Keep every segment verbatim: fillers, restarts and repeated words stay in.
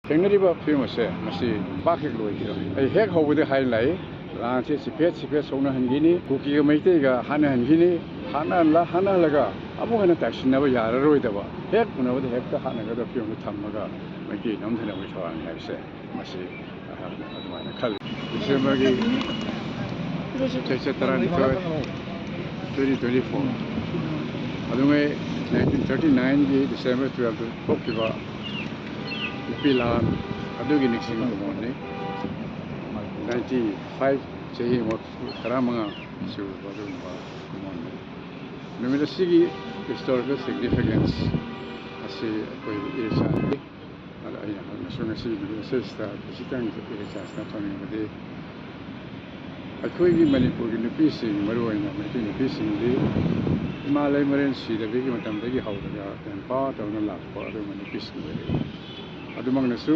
ꯊꯦꯡꯅꯔꯤꯕ ꯐꯤꯕꯝ ꯑꯁꯦ ꯃꯁꯤ ꯄꯥꯛ ꯍꯦꯛ ꯂꯣꯏꯈꯤꯔꯣꯏ꯫ ꯑꯩ ꯍꯦꯛ ꯍꯧꯕꯗ ꯍꯥꯏꯅ ꯂꯥꯛꯏ, ꯂꯥꯟꯁꯦ ꯆꯤꯐꯦꯠ ꯆꯤꯐꯦꯠ ꯁꯣꯛꯅꯍꯟꯈꯤꯅꯤ, ꯀꯨꯀꯤꯒ ꯃꯩꯇꯩꯒ ꯍꯥꯠꯅꯍꯟꯈꯤꯅꯤ, ꯍꯥꯠꯅꯍꯜꯂ ꯍꯥꯠꯅꯍꯜꯂꯒ ꯑꯃꯨꯛ ꯍꯟꯅ ꯇꯥꯏꯁꯤꯟꯅꯕ ꯌꯥꯔꯔꯣꯏꯗꯕ, ꯍꯦꯛ ꯎꯅꯕꯗ ꯍꯦꯛꯇ ꯍꯥꯠꯅꯒꯗꯕ ꯐꯤꯕꯝꯗ ꯊꯝꯃꯒ ꯃꯩꯇꯩ ꯅꯝꯊꯅꯕꯒꯤ ꯊꯧꯔꯥꯡꯅꯤ ꯍꯥꯏꯕꯁꯦ ꯃꯁꯤ ꯑꯩꯍꯥꯛꯅ ꯑꯗꯨꯃꯥꯏꯅ ꯈꯜꯂꯤ꯫ ꯗꯤꯁꯦꯝꯕꯔꯒꯤ ꯆꯩꯆꯠ ꯇꯔꯥꯅꯤꯊꯣꯏ, twenty twenty four, ꯑꯗꯨꯉꯩ nineteen thirty nine ꯒꯤ December twelve ꯇ ꯊꯣꯛꯈꯤꯕ ꯅꯨꯄꯤ ꯂꯥꯟ ꯑꯗꯨꯒꯤ ꯅꯤꯡꯁꯤꯡ ꯀꯨꯝꯑꯣꯟꯅꯤ꯫ Ninety five, ꯆꯍꯤ ꯇꯔꯥꯃꯉꯥ ꯁꯨꯔꯕ ꯑꯗꯨꯒꯨꯝꯕ ꯀꯨꯝꯑꯣꯟꯅꯤ꯫ ꯅꯨꯃꯤꯠ ꯑꯁꯤꯒꯤ historical significance ꯑꯁꯤ ꯑꯩꯈꯣꯏ ꯏꯔꯤꯆꯥꯅꯤ꯫ ꯑꯗ ꯑꯩꯅ ꯍꯧꯅꯁꯨ ꯉꯁꯤꯒꯤ ꯅꯨꯃꯤꯠ ꯑꯁꯤꯗ ꯈꯖꯤꯛꯇꯪ ꯏꯔꯤꯆꯥꯁꯤꯅ ꯊꯝꯅꯤꯡꯕꯗꯤ, ꯑꯩꯈꯣꯏꯒꯤ ꯃꯅꯤꯄꯨꯔꯒꯤ ꯅꯨꯄꯤꯁꯤꯡ, ꯃꯔꯨꯑꯣꯏꯅ ꯃꯩꯇꯩ ꯅꯨꯄꯤꯁꯤꯡꯗꯤ ꯏꯃꯥ ꯂꯩꯃꯔꯦꯟ ꯁꯤꯗꯕꯤꯒꯤ ꯃꯇꯝꯗꯒꯤ ꯍꯧꯔꯒ ꯄꯦꯝꯄꯥ ꯇꯧꯅ ꯂꯥꯛꯄ ꯑꯗꯨꯒꯨꯝꯕ ꯅꯨꯄꯤꯁꯤꯡ ꯑꯣꯏꯔꯛꯏ꯫ ꯑꯗꯨꯃꯛꯅꯁꯨ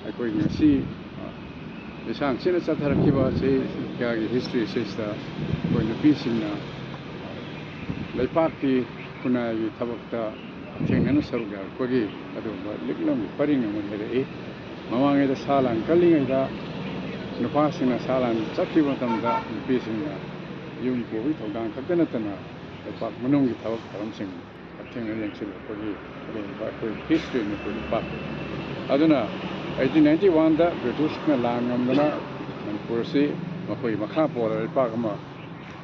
ꯑꯩꯈꯣꯏ ꯉꯁꯤ, ꯑ, ꯂꯤꯁꯥꯡ ꯁꯤꯠꯅ ꯆꯠꯊꯔꯛꯈꯤꯕ ꯆꯍꯤ ꯀꯌꯥꯒꯤ history ꯑꯁꯤꯗ ꯑꯩꯈꯣꯏ ꯅꯨꯄꯤꯁꯤꯡꯅ ꯂꯩꯄꯥꯛꯀꯤ ꯈꯨꯟꯅꯥꯏꯒꯤ ꯊꯕꯛꯇ ꯊꯦꯡꯅꯅ ꯁꯔꯨꯛ ꯌꯥꯔꯛꯄꯒꯤ ꯑꯗꯨꯒꯨꯝꯕ ꯂꯤꯛꯂꯝꯒꯤ ꯄꯔꯤꯡ ꯑꯃ ꯂꯩꯔꯛꯏ꯫ ꯃꯃꯥꯡꯉꯩꯗ ꯁꯥ ꯂꯥꯟ ꯀꯜꯂꯤꯉꯩꯗ ꯅꯨꯄꯥꯁꯤꯡꯅ ꯁꯥ ꯂꯥꯟ ꯆꯠꯈꯤꯕ ꯃꯇꯝꯗ ꯅꯨꯄꯤꯁꯤꯡꯅ ꯌꯨꯝ ꯄꯨꯕꯒꯤ ꯊꯧꯗꯥꯡ ꯈꯛꯇ ꯅꯠꯇꯅ ꯂꯩꯄꯥꯛ ꯃꯅꯨꯡꯒꯤ ꯊꯕꯛ ꯊꯧꯔꯝꯁꯤꯡ ꯍꯛꯊꯦꯡꯅ ꯌꯦꯡꯁꯤꯜꯂꯛꯄꯒꯤ ꯑꯗꯨꯒꯨꯝꯕ ꯑꯩꯈꯣꯏ history ꯑꯃ ꯑꯩꯈꯣꯏ ꯄꯥꯛ-, ꯑꯗꯨꯅ eighteen ninety one ꯗ ꯕ꯭ꯔꯤꯇꯤꯁꯅ ꯂꯥꯟ ꯉꯝꯗꯅ ꯃꯅꯤꯄꯨꯔ ꯑꯁꯤ ꯃꯈꯣꯏ ꯃꯈꯥ ꯄꯣꯜꯂꯕ ꯂꯩꯄꯥꯛ ꯑꯃ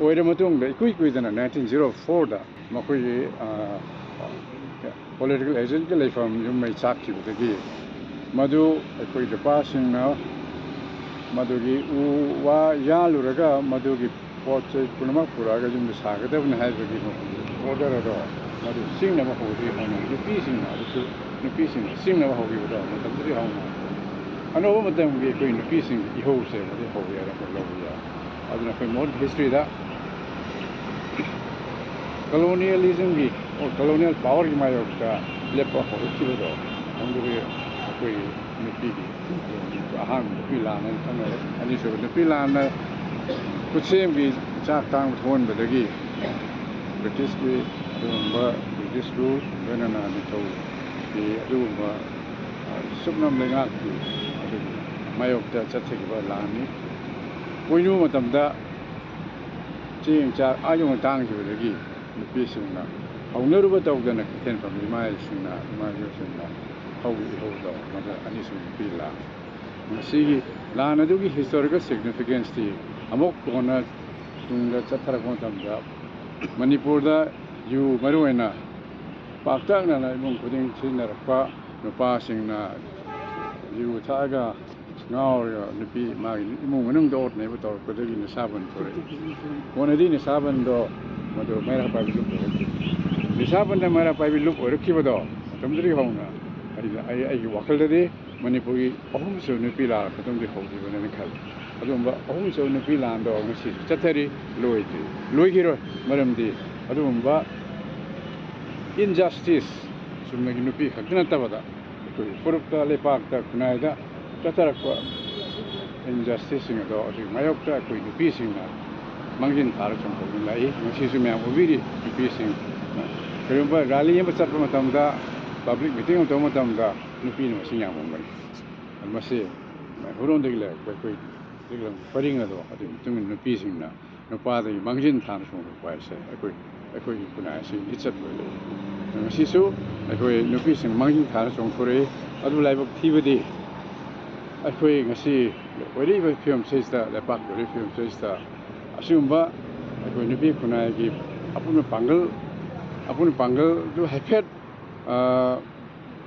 ꯑꯣꯏꯔ ꯃꯇꯨꯡꯗ, ꯏꯀꯨꯏ ꯀꯨꯏꯗꯅ nineteen zero four ꯗ ꯃꯈꯣꯏꯒꯤ, ꯑ, political agent ꯀꯤ ꯂꯩꯐꯝ ꯌꯨꯝ ꯃꯩ ꯆꯥꯛꯈꯤꯕꯗꯒꯤ ꯃꯗꯨ ꯑꯩꯈꯣꯏ ꯅꯨꯄꯥꯁꯤꯡꯅ ꯃꯗꯨꯒꯤ ꯎ ꯋꯥ ꯌꯥꯜꯂꯨꯔꯒ ꯃꯗꯨꯒꯤ ꯄꯣꯠ ꯆꯩ ꯄꯨꯝꯅꯃꯛ ꯄꯨꯔꯛꯑꯒ ꯌꯨꯝꯗ ꯁꯥꯒꯗꯕꯅꯤ ꯍꯥꯏꯕꯒꯤ ꯃꯈꯣꯏꯒꯤ order ꯑꯗꯣ ꯃꯗꯨ ꯆꯤꯡꯅꯕ ꯍꯧꯕꯗꯒꯤ ꯍꯧꯅ ꯅꯨꯄꯤꯁꯤꯡꯅ ꯑꯗꯨꯁꯨ ꯅꯨꯄꯤꯁꯤꯡꯅ ꯆꯤꯡꯅꯕ ꯍꯧꯈꯤꯕꯗꯣ ꯃꯇꯝꯗꯨꯗꯒꯤ ꯍꯧꯅ ꯑꯅꯧꯕ ꯃꯇꯝꯒꯤ ꯑꯩꯈꯣꯏ ꯅꯨꯄꯤꯁꯤꯡꯒꯤ ꯏꯍꯧꯁꯦ ꯃꯗꯨ ꯍꯧꯔꯦ ꯍꯥꯏꯅ ꯑꯩꯈꯣꯏ ꯂꯧꯕ ꯌꯥꯏ꯫ ꯑꯗꯨꯅ ꯑꯩꯈꯣꯏ modern history ꯗ colonialism ꯒꯤ, or colonial power ꯒꯤ ꯃꯥꯌꯣꯛꯇ ꯂꯦꯞꯄ ꯍꯧꯔꯛꯈꯤꯕꯗꯣ, ꯑꯗꯨꯒꯤ ꯑꯩꯈꯣꯏ ꯅꯨꯄꯤꯒꯤ ꯑꯍꯥꯟꯕ ꯅꯨꯄꯤ ꯂꯥꯟ ꯍꯥꯏꯅ ꯈꯪꯅꯔꯦ꯫ ꯑꯅꯤꯁꯨꯕ ꯅꯨꯄꯤ ꯂꯥꯟꯅ ꯈꯨꯠꯁꯦꯝꯒꯤ ꯆꯥꯛ ꯇꯥꯡꯕ ꯊꯣꯛꯍꯟꯕꯗꯒꯤ ꯕ꯭ꯔꯤꯇꯤꯁꯀꯤ ꯑꯗꯨꯒꯨꯝꯕ ꯕ꯭ꯔꯤꯇꯤꯁ rule, ꯂꯣꯏꯅꯅ ꯅꯤꯡꯊꯧꯒꯤ ꯑꯗꯨꯒꯨꯝꯕ, ꯑ, ꯁꯨꯞꯅꯝ ꯂꯩꯉꯥꯛꯀꯤ ꯑꯗꯨꯒꯤ ꯃꯥꯌꯣꯛꯇ ꯆꯠꯊꯈꯤꯕ ꯂꯥꯟꯅꯤ꯫ ꯄꯣꯏꯅꯨ ꯃꯇꯝꯗ ꯆꯦꯡ ꯆꯥꯛ ꯑꯥ ꯌꯧꯅ ꯇꯥꯡꯈꯤꯕꯗꯒꯤ ꯅꯨꯄꯤꯁꯤꯡꯅ ꯍꯧꯅꯔꯨꯕ ꯇꯧꯗꯅ ꯀꯩꯊꯦꯜ ꯐꯝꯕ ꯏꯃꯥ ꯏꯁꯤꯡꯅ, ꯏꯃꯥ ꯏꯕꯦꯜꯁꯤꯡꯅ ꯍꯧꯕ ꯏꯍꯧꯗꯣ ꯃꯗꯨ ꯑꯅꯤꯁꯨꯕ ꯅꯨꯄꯤ ꯂꯥꯟ꯫ ꯃꯁꯤꯒꯤ ꯂꯥꯟ ꯑꯗꯨꯒꯤ historical significance ꯇꯤ ꯑꯃꯨꯛ ꯀꯣꯟꯅ ꯇꯨꯡꯗ ꯆꯠꯊꯔꯛꯄ ꯃꯇꯝꯗ ꯃꯅꯤꯄꯨꯔꯗ ꯌꯨ ꯃꯔꯨꯑꯣꯏꯅ ꯄꯥꯛꯇꯛꯅꯅ ꯏꯃꯨꯡ ꯈꯨꯗꯤꯡ ꯁꯤꯖꯤꯟꯅꯔꯛꯄ, ꯅꯨꯄꯥꯁꯤꯡꯅ ꯌꯨ ꯊꯛꯑꯒ ꯉꯥꯎꯔꯒ ꯅꯨꯄꯤ ꯃꯥꯒꯤ ꯏꯃꯨꯡ ꯃꯅꯨꯡꯗ ꯑꯣꯠ ꯅꯩꯕ ꯇꯧꯔꯛꯄꯗꯒꯤ ꯅꯤꯁꯥꯕꯟ ꯊꯣꯔꯛꯏ꯫ ꯀꯣꯟꯅꯗꯤ ꯅꯤꯁꯥꯕꯟꯗꯣ ꯃꯗꯨ ꯃꯩꯔꯥ ꯄꯥꯏꯕꯤ ꯂꯨꯞ ꯑꯣꯏꯔꯛꯈꯤ꯫ ꯅꯤꯁꯥꯕꯟꯗ ꯃꯩꯔꯥ ꯄꯥꯏꯕꯤ ꯂꯨꯞ ꯑꯣꯏꯔꯛꯈꯤꯕꯗꯣ ꯃꯇꯝꯗꯨꯗꯒꯤ ꯍꯧꯅ ꯑꯩꯅ, ꯑꯩ, ꯑꯩꯒꯤ ꯋꯥꯈꯜꯗꯗꯤ ꯃꯅꯤꯄꯨꯔꯒꯤ ꯑꯍꯨꯝꯁꯨꯕ ꯅꯨꯄꯤ ꯂꯥꯟ ꯃꯇꯝꯗꯒꯤ ꯍꯧꯈꯤꯕꯅꯦꯅ ꯈꯜꯂꯤ꯫ ꯑꯗꯨꯒꯨꯝꯕ ꯑꯍꯨꯝꯁꯨꯕ ꯅꯨꯄꯤ ꯂꯥꯟꯗꯣ ꯉꯁꯤꯁꯨ ꯆꯠꯊꯔꯤ, ꯂꯣꯏꯗ꯭ꯔꯤ, ꯂꯣꯏꯈꯤꯔꯣꯏ꯫ ꯃꯔꯝꯗꯤ ꯑꯗꯨꯒꯨꯝꯕ injustice, ꯆꯨꯝꯅꯒꯤ ꯅꯨꯄꯤ ꯈꯛꯇ ꯅꯠꯇꯕꯗ ꯑꯩꯈꯣꯏꯒꯤ ꯐꯨꯔꯨꯞꯇ, ꯂꯩꯄꯥꯛꯇ, ꯈꯨꯟꯅꯥꯏꯗ ꯆꯠꯊꯔꯛꯄ injustice ꯁꯤꯡ ꯑꯗꯣ ꯍꯧꯖꯤꯛ ꯃꯥꯌꯣꯛꯇ ꯑꯩꯈꯣꯏ ꯅꯨꯄꯤꯁꯤꯡꯅ ꯃꯥꯡꯖꯤꯟ ꯊꯥꯔ ꯆꯣꯡꯊꯣꯛꯃꯤꯟꯅꯔꯛꯏ꯫ ꯉꯁꯤꯁꯨ ꯃꯌꯥꯝ ꯎꯕꯤꯔꯤ, ꯅꯨꯄꯤꯁꯤꯡ ꯀꯔꯤꯒꯨꯝꯕ rally ꯑꯃ ꯆꯠꯄ ꯃꯇꯝꯗ, public meeting ꯑꯃ ꯇꯧꯕ ꯃꯇꯝꯗ ꯅꯨꯄꯤꯅ ꯃꯁꯤꯡ ꯌꯥꯝꯃꯝꯒꯅꯤ꯫ ꯃꯁꯤ ꯃꯩꯍꯧꯔꯣꯟꯗꯒꯤ ꯂꯩꯔꯛꯄ ꯑꯩꯈꯣꯏ ꯂꯤꯛꯂꯝꯒꯤ ꯄꯔꯤꯡ ꯑꯗꯣ ꯑꯗꯨꯒꯤ ꯃꯇꯨꯡ ꯏꯟꯅ ꯅꯨꯄꯤꯁꯤꯡꯅ ꯅꯨꯄꯥꯗꯒꯤ ꯃꯥꯡꯖꯤꯟ ꯊꯥꯅ ꯆꯣꯡꯊꯣꯛꯄ ꯍꯥꯏꯁꯦ ꯑꯩꯈꯣꯏ, ꯑꯩꯈꯣꯏꯒꯤ ꯈꯨꯟꯅꯥꯏ ꯑꯁꯤ ꯂꯤꯆꯠ ꯑꯣꯏ ꯂꯩ꯫ ꯉꯁꯤꯁꯨ ꯑꯩꯈꯣꯏ ꯅꯨꯄꯤꯁꯤꯡ ꯃꯥꯡꯖꯤꯟ ꯊꯥꯅ ꯆꯣꯡꯊꯣꯔꯛꯏ꯫ ꯑꯗꯨ ꯂꯥꯏꯕꯛ ꯊꯤꯕꯗꯤ ꯑꯩꯈꯣꯏ ꯉꯁꯤ ꯑꯣꯏꯔꯛꯏꯕ ꯐꯤꯕꯝꯁꯤꯗ, ꯂꯩꯄꯥꯛꯀꯤ ꯑꯣꯏꯔꯤꯕ ꯐꯤꯕꯝꯁꯤꯗ ꯑꯁꯤꯒꯨꯝꯕ ꯑꯩꯈꯣꯏ ꯅꯨꯄꯤ ꯈꯨꯟꯅꯥꯏꯒꯤ ꯑꯄꯨꯟꯕ ꯄꯥꯡꯒꯜ, ꯑꯄꯨꯟꯕ ꯄꯥꯡꯒꯜꯗꯨ ꯍꯥꯏꯐꯦꯠ, ꯑ,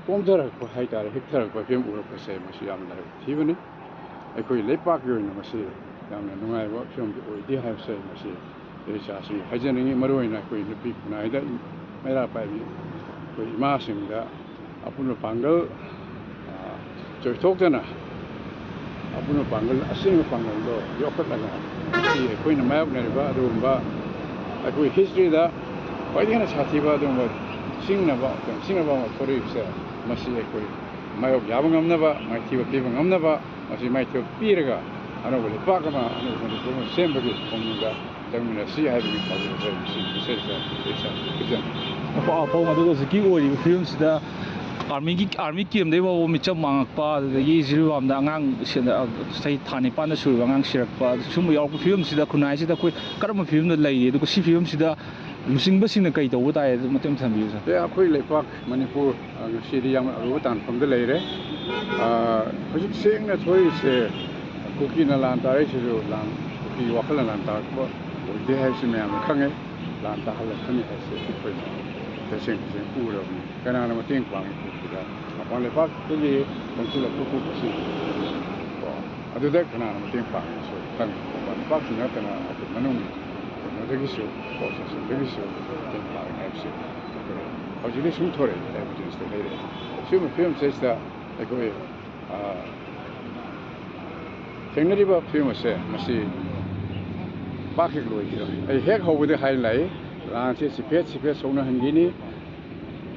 ꯀꯣꯝꯊꯔꯛꯄ ꯍꯥꯏꯇꯥꯔꯦ, ꯍꯤꯛꯊꯔꯛꯄ ꯐꯤꯕꯝ ꯎꯔꯛꯄꯁꯦ ꯃꯁꯤ ꯌꯥꯝꯅ ꯂꯥꯏꯕꯛ ꯊꯤꯕꯅꯤ꯫ ꯑꯩꯈꯣꯏ ꯂꯩꯄꯥꯛꯀꯤ ꯑꯣꯏꯅ ꯃꯁꯤ ꯌꯥꯝꯅ ꯅꯨꯡꯉꯥꯏꯕ ꯐꯤꯕꯝꯗꯤ ꯑꯣꯏꯗꯦ ꯍꯥꯏꯕꯁꯦ ꯃꯁꯤ ꯑꯩ ꯏꯆꯥꯁꯤꯡ ꯍꯥꯏꯖꯅꯤꯡꯉꯤ꯫ ꯃꯔꯨꯑꯣꯏꯅ ꯑꯩꯈꯣꯏ ꯅꯨꯄꯤ ꯈꯨꯟꯅꯥꯏꯗ ꯃꯩꯔꯥ ꯄꯥꯏꯕꯤ ꯑꯩꯈꯣꯏ ꯏꯃꯥꯁꯤꯡꯗ ꯑꯄꯨꯟꯕ ꯄꯥꯡꯒꯜ, ꯑ, ꯆꯣꯏꯊꯣꯛꯇꯅ ꯑꯄꯨꯟꯕ ꯄꯥꯡꯒꯜ, ꯑꯁꯦꯡꯕ ꯄꯥꯡꯒꯜꯗꯣ ꯌꯣꯛꯈꯠꯂꯒ ꯉꯁꯤ ꯑꯩꯈꯣꯏꯅ ꯃꯥꯌꯣꯛꯅꯔꯤꯕ ꯑꯗꯨꯒꯨꯝꯕ ꯑꯩꯈꯣꯏ history ꯗ ꯈ꯭ꯋꯥꯏꯗꯒꯤ ꯍꯦꯟꯅ ꯁꯥꯊꯤꯕ ꯑꯗꯨꯒꯨꯝꯕ ꯁꯤꯡꯅꯕ, ꯁꯤꯡꯅꯕ ꯑꯃ ꯊꯣꯔꯛꯏꯕꯁꯦ, ꯃꯁꯤ ꯑꯩꯈꯣꯏ ꯃꯥꯌꯣꯛ ꯌꯥꯕ ꯉꯝꯅꯕ, ꯃꯥꯏꯊꯤꯕ ꯄꯤꯕ ꯉꯝꯅꯕ, ꯃꯁꯤ ꯃꯥꯏꯊꯤꯕ ꯄꯤꯔꯒ ꯑꯅꯧꯕ ꯂꯩꯄꯥꯛ ꯑꯃ, ꯑꯅꯧꯕ ꯃꯅꯤꯄꯨꯔ ꯑꯃ ꯁꯦꯝꯕꯒꯤ ꯈꯣꯡꯖꯪꯗ ꯆꯪꯃꯤꯟꯅꯁꯤ ꯍꯥꯏꯕꯒꯤ ꯄꯥꯎꯖꯦꯜ ꯑꯁꯤ ꯃꯁꯤ ꯃꯁꯤꯗ ꯑꯩ ꯏꯁꯥ ꯄꯤꯖꯅꯤ꯫ ꯑꯐꯥꯎ ꯑꯐꯥꯎ ꯑꯗꯨꯒ ꯍꯧꯖꯤꯛꯀꯤ ꯑꯣꯏꯔꯤꯕ ꯐꯤꯕꯝꯁꯤꯗ ꯑꯥꯔꯃꯤꯒꯤ ꯑꯥꯔꯃꯤ ꯀꯦꯝꯗꯩ ꯐꯥꯎꯕ ꯃꯤꯆꯝ ꯃꯥꯡꯉꯛꯄ, ꯑꯗꯨꯗꯒꯤ ꯖꯤꯔꯤꯕꯥꯝꯗ ꯑꯉꯥꯡ ꯁꯤꯗ, ꯆꯍꯤ ꯊꯥ ꯅꯤꯄꯥꯟꯗ ꯁꯨꯔꯕ ꯑꯉꯥꯡ ꯁꯤꯔꯛꯄ, ꯁꯨꯝꯕ ꯌꯥꯎꯔꯛꯄ ꯐꯤꯕꯝꯁꯤꯗ, ꯈꯨꯟꯅꯥꯏꯁꯤꯗ ꯑꯩꯈꯣꯏ ꯀꯔꯝꯕ ꯐꯤꯕꯝꯗ ꯂꯩꯔꯤ? ꯑꯗꯨꯒ ꯁꯤ ꯐꯤꯕꯝꯁꯤꯗ ꯂꯨꯆꯤꯡꯕꯁꯤꯡꯅ ꯀꯩ ꯇꯧꯕ ꯇꯥꯏ? ꯑꯗꯨ ꯃꯇꯦꯡ ꯊꯝꯕꯤꯌꯨ, ꯁꯥꯔ꯫ ꯑꯦ, ꯑꯩꯈꯣꯏ ꯂꯩꯄꯥꯛ ꯃꯅꯤꯄꯨꯔ, ꯑ, ꯉꯁꯤꯗꯤ ꯌꯥꯝꯅ ꯑꯔꯨꯕ ꯇꯥꯟꯐꯝꯗ ꯂꯩꯔꯦ꯫ ꯑ, ꯍꯧꯖꯤꯛ ꯁꯦꯡꯅ ꯊꯣꯛꯏꯁꯦ ꯀꯨꯀꯤꯅ ꯂꯥꯟ ꯇꯥꯔꯛꯏꯁꯤꯁꯨ ꯂꯥꯟ, ꯀꯨꯀꯤ ꯋꯥꯈꯜꯅ ꯂꯥꯟ ꯇꯥꯔꯛꯄ ꯑꯣꯏꯗꯦ ꯍꯥꯏꯕꯁꯤ ꯃꯌꯥꯝꯅ ꯈꯪꯉꯦ꯫ ꯂꯥꯟ ꯇꯥꯍꯜꯂꯛꯀꯅꯤ ꯍꯥꯏꯕꯁꯤ ꯑꯩꯈꯣꯏꯅ ꯇꯁꯦꯡ ꯇꯁꯦꯡ ꯎꯔꯕꯅꯤ꯫ ꯀꯅꯥꯅ ꯃꯇꯦꯡ ꯄꯥꯡꯉꯤ ꯀꯨꯀꯤꯗ? ꯃꯄꯥꯟ ꯂꯩꯄꯥꯛꯇꯒꯤ ꯆꯪꯁꯤꯜꯂꯛꯄ ꯀꯨꯀꯤꯁꯤꯡ, ꯀꯣ, ꯑꯗꯨꯗ ꯀꯅꯥꯅ ꯃꯇꯦꯡ ꯄꯥꯡꯉꯤ? ꯁꯣꯏ ꯈꯪꯉꯤ꯫ ꯃꯄꯥꯟ ꯂꯩꯄꯥꯛꯁꯨ ꯅꯠꯇꯅ ꯑꯩꯈꯣꯏ ꯃꯅꯨꯡ ꯀꯩꯅꯣꯗꯒꯤꯁꯨ, ꯀꯣ, ꯁꯦꯟꯁꯟꯗꯒꯤꯁꯨ ꯃꯇꯦꯡ ꯄꯥꯡꯉꯤ ꯍꯥꯏꯕꯁꯤ ꯑꯩꯈꯣꯏ ꯍꯧꯖꯤꯛꯇꯤ ꯁꯨꯝ ꯊꯣꯔꯛꯑꯦ, ꯑꯦꯚꯤꯗꯦꯟꯁꯇ ꯂꯩꯔꯦ꯫ ꯁꯤꯒꯨꯝꯕ ꯐꯤꯕꯝꯁꯤꯗꯩꯁꯤꯗ ꯑꯩꯈꯣꯏ, ꯑ, ꯊꯦꯡꯅꯔꯤꯕ ꯐꯤꯕꯝ ꯑꯁꯦ ꯃꯁꯤ ꯄꯥꯛ ꯍꯦꯛ ꯂꯣꯏꯈꯤꯔꯣꯏ꯫ ꯑꯩ ꯍꯦꯛ ꯍꯧꯕꯗ ꯍꯥꯏꯅ ꯂꯥꯛꯏ, ꯂꯥꯟꯁꯦ ꯆꯤꯐꯦꯠ ꯆꯤꯐꯦꯠ ꯁꯣꯛꯅꯍꯟꯈꯤꯅꯤ,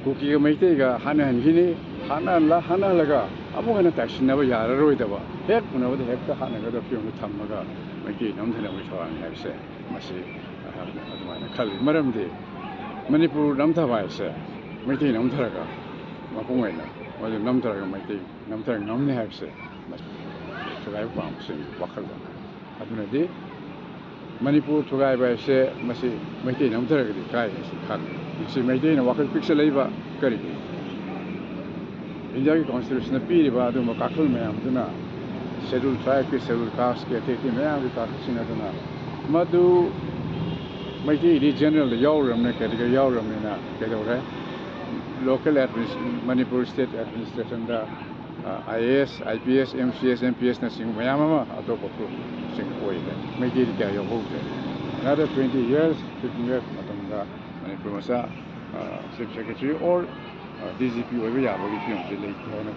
ꯀꯨꯀꯤꯒ ꯃꯩꯇꯩꯒ ꯍꯥꯠꯅꯍꯟꯈꯤꯅꯤ, ꯍꯥꯠꯅꯍꯜꯂ-, ꯍꯥꯠꯅꯍꯜꯂꯒ ꯑꯃꯨꯛ ꯍꯟꯅ ꯇꯥꯏꯁꯤꯟꯅꯕ ꯌꯥꯔꯔꯣꯏꯗꯕ, ꯍꯦꯛ ꯎꯅꯕꯗ ꯍꯦꯛꯇ ꯍꯥꯠꯅꯒꯗꯕ ꯐꯤꯕꯝꯗ ꯊꯝꯃꯒ ꯃꯩꯇꯩ ꯅꯝꯊꯅꯕꯒꯤ ꯊꯧꯔꯥꯡꯅꯤ ꯍꯥꯏꯕꯁꯦ ꯃꯁꯤ ꯑꯩꯍꯥꯛꯅ ꯑꯗꯨꯃꯥꯏꯅ ꯈꯜꯂꯤ꯫ ꯃꯔꯝꯗꯤ ꯃꯅꯤꯄꯨꯔ ꯅꯝꯊꯕ ꯍꯥꯏꯁꯦ ꯃꯩꯇꯩ ꯅꯝꯊꯔꯒ, ꯃꯄꯨꯡ ꯑꯣꯏꯅ ꯃꯗꯨ ꯅꯝꯊꯔꯒ ꯃꯩꯇꯩ ꯅꯝꯊꯔꯒ ꯉꯝꯅꯤ ꯍꯥꯏꯕꯁꯦ ꯃꯁꯤ ꯊꯨꯒꯥꯏꯕ ꯄꯥꯝꯕꯁꯤꯡꯒꯤ ꯋꯥꯈꯜꯂꯣꯟ꯫ ꯑꯗꯨꯅꯗꯤ ꯃꯅꯤꯄꯨꯔ ꯊꯨꯒꯥꯏꯕ ꯍꯥꯏꯁꯦ ꯃꯁꯤ ꯃꯩꯇꯩ ꯅꯝꯊꯔꯒꯗꯤ ꯀꯥꯏ ꯍꯥꯏꯁꯤ ꯈꯪꯉꯤ꯫ ꯃꯁꯤ ꯃꯩꯇꯩꯅ ꯋꯥꯈꯜ ꯄꯤꯛꯁꯜꯂꯛꯏꯕ ꯀꯔꯤꯒꯤꯅꯣ? ꯏꯟꯗꯤꯌꯥꯒꯤ ꯀꯣꯟꯁꯇꯤꯇ꯭ꯌꯨꯁꯟꯅ ꯄꯤꯔꯤꯕ ꯑꯗꯨꯒꯨꯝꯕ ꯀꯥꯈꯜ ꯃꯌꯥꯝꯗꯨꯅ, ꯁꯦꯗꯨꯜ ꯇ꯭ꯔꯥꯏꯕꯀꯤ, ꯁꯦꯗꯨꯜ ꯀꯥꯁꯀꯤ, ꯑꯇꯩ ꯑꯇꯩ ꯃꯌꯥꯝꯒꯤ ꯀꯥꯈꯜꯁꯤꯡ ꯑꯗꯨꯅ ꯃꯗꯨ ꯃꯩꯇꯩꯗꯤ ꯖꯦꯅꯔꯦꯜꯗ ꯌꯥꯎꯔꯝꯅꯤꯅ, ꯀꯦꯇꯦꯒꯣꯔꯤ ꯌꯥꯎꯔꯝꯅꯤꯅ ꯀꯩꯗꯧꯔꯦ? ꯂꯣꯀꯦꯜ ꯑꯦꯗꯃꯤꯅꯤꯁ-, ꯃꯅꯤꯄꯨꯔ ꯁ꯭ꯇꯦꯠ ꯑꯦꯗꯃꯤꯅꯤꯁꯇ꯭ꯔꯦꯁꯟꯗ, ꯑ, I A S, I P S, M C S, M P ꯑꯦꯁꯅꯆꯤꯡꯕ ꯃꯌꯥꯝ ꯑꯃ ꯑꯇꯣꯞꯄ ꯒ꯭ꯔꯨꯞꯁꯤꯡ ꯑꯣꯏꯔꯦ꯫ ꯃꯩꯇꯩꯗꯤ ꯀꯌꯥ ꯌꯥꯎꯍꯧꯗ꯭ꯔꯦ꯫ Another twenty years, fifteen years ꯃꯇꯝꯗ ꯃꯅꯤꯄꯨꯔ ꯃꯆꯥ, ꯑ, ꯆꯤꯐ ꯁꯦꯀ꯭ꯔꯦꯇꯔꯤ ꯑꯣꯔ, ꯑ, ꯗꯤ ꯖꯤ ꯄꯤ ꯑꯣꯏꯕ ꯌꯥꯕꯒꯤ ꯐꯤꯕꯝꯁꯤ ꯂꯩꯇꯦ ꯍꯥꯏꯅ